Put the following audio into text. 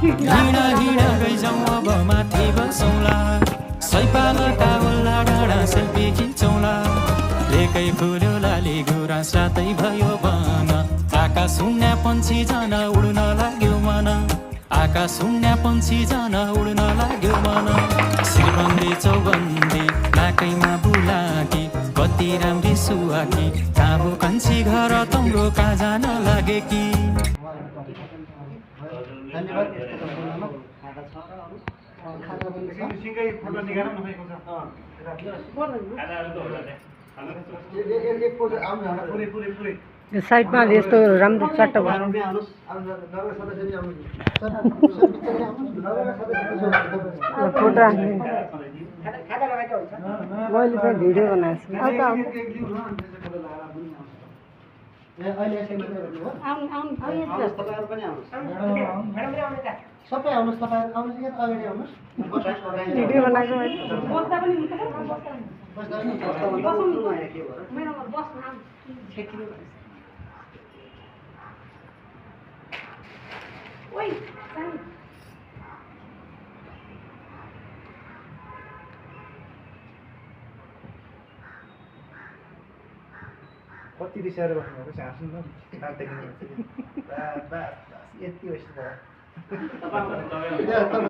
हिँड हिँड गइजाउँ अब माथि बसौँला सैपालका ओल्ला डाँडा सेल्फी खिचौँला लेकै फुल्यो लाली गुराँस रातै भयो बन आकाश सुन्या पन्छी जान उड्न लाग्यो मन आकाश सुन्या पन्छी जान उड्न लाग्यो मन शिरबन्दी चौबन्दी नाकैमा बुलाकी कति राम्री सुहाकी काबो कन्छी घर तम्रो कहाँ जान लागे कि यो साइडमा यस्तो राम्रो चट्ट फोटो राख्ने मैले चाहिँ भिडियो बनाएको छु सबै आउनुहोस् तपाईहरु आउनुहोस् यहाँ अगाडि आउनुहोस् भिडियो बनाएको कति रिसाएर बस्नुभएको छ हाँस्नु न यति